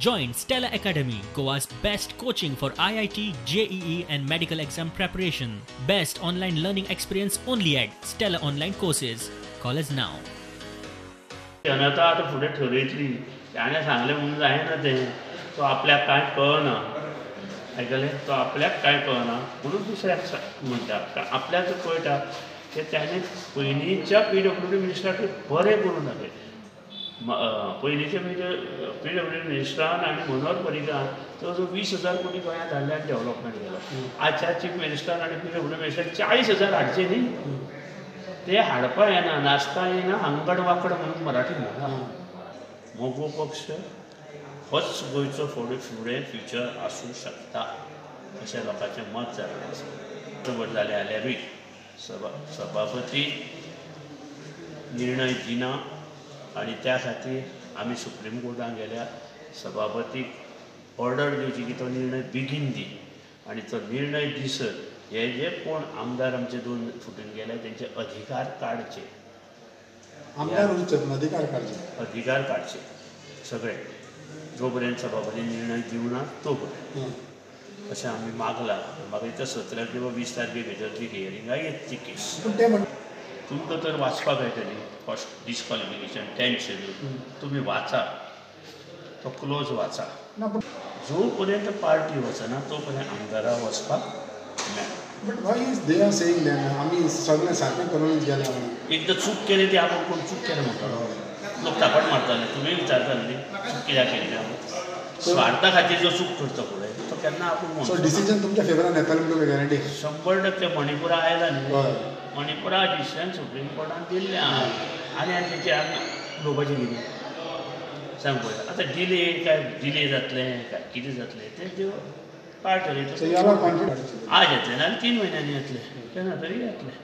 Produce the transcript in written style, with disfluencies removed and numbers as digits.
Join Stella Academy, Goa's best coaching for IIT, JEE and medical exam preparation. Best online learning experience only at Stella Online Courses. Call us now. जनता आतां फुडें ठरयतली. ताणें सांगलें म्हणून जायना तें. तो आपल्याक कांय कळना, आयकलें, तो आपल्याक कांय कळना म्हणून दुसऱ्याक म्हणटा. आपल्याक कळटा की ताणें पयलींच्या पीडब्ल्यूडी मिनिस्टराक बरें करूं दाखयलें. पयलींच्या पीडब्ल्यूडी मिनिस्टरान आनी मनोहर पर्रीकारान जवळ 20,000 कोटी गोंयांत हाडले आनी डेव्हलपमेंट केलो. आजच्या चीफ मिनिस्टरान आनी पीडब्ल्यूडी मिनिस्टरान 40,000 हाडचे न्ही, ते हाडपा येना, नाचता येना, आंगड वांकड म्हणून मराठी म्हणा. मगो पक्ष होच गोंयचो फुडें फ्युचर आसूं शकता अशें लोकांचें मत जाल्लें आसा. बरोबर जालें जाल्यारूय सभापती निर्णय दिना आनी त्या खातीर आमी सुप्रीम कोर्टान गेल्या. सभापतीक ऑर्डर दिवची की तो निर्णय बेगीन दी आनी तो निर्णय दिसर हे जे कोण आमदार आमचे 2 फुटून गेले तेंचे अधिकार काडचे. आमदार अधिकार काडचे, अधिकार काडचे सगळे, जो पर्यंत सभापती निर्णय दिवना तो पर्यंत अशें आमी मागलां. मागीर ते 17 किंवा 20 तारखे भितर ती हियरिंगाक येत ती केस. तुमकां तर वाचपाक मेळटली फर्स्ट डिस्क्वॉलिफिकेशन 10th schedule, तुमी वाचा, तो क्लोज वाचा. जो पर्यंत पार्टी वचना तो पर्यंत आमदारा वचपाक मेळना. But why is they are saying then आमी सगळें सारकें करूनच गेले म्हणून? एकदां चूक केली ती आपूण कोण चूक केलें म्हणटलो, लोक थापट मारताले, तुमी विचारताले न्ही चूक कित्याक केली काय. स्वार्था खातीर जो चूक करता पळय तो केन्ना आपूण म्हणटा. डिसिजन तुमच्या फेवरान येतलें म्हणून गॅरंटी? 100%. मणिपुरा आयला न्ही, मणिपुरा डिसिजन सुप्रीम कोर्टान दिल्लें आहा आनी आनी तेचेर आमी उलोवपाचें कितें सांग पळय. आतां डिले काय डिले जातलें काय कितें जातलें तें त्यो पार्ट ठरयतलें. आज येतलें ना 3 म्हयन्यांनी येतलें, केन्ना तरी येतलें.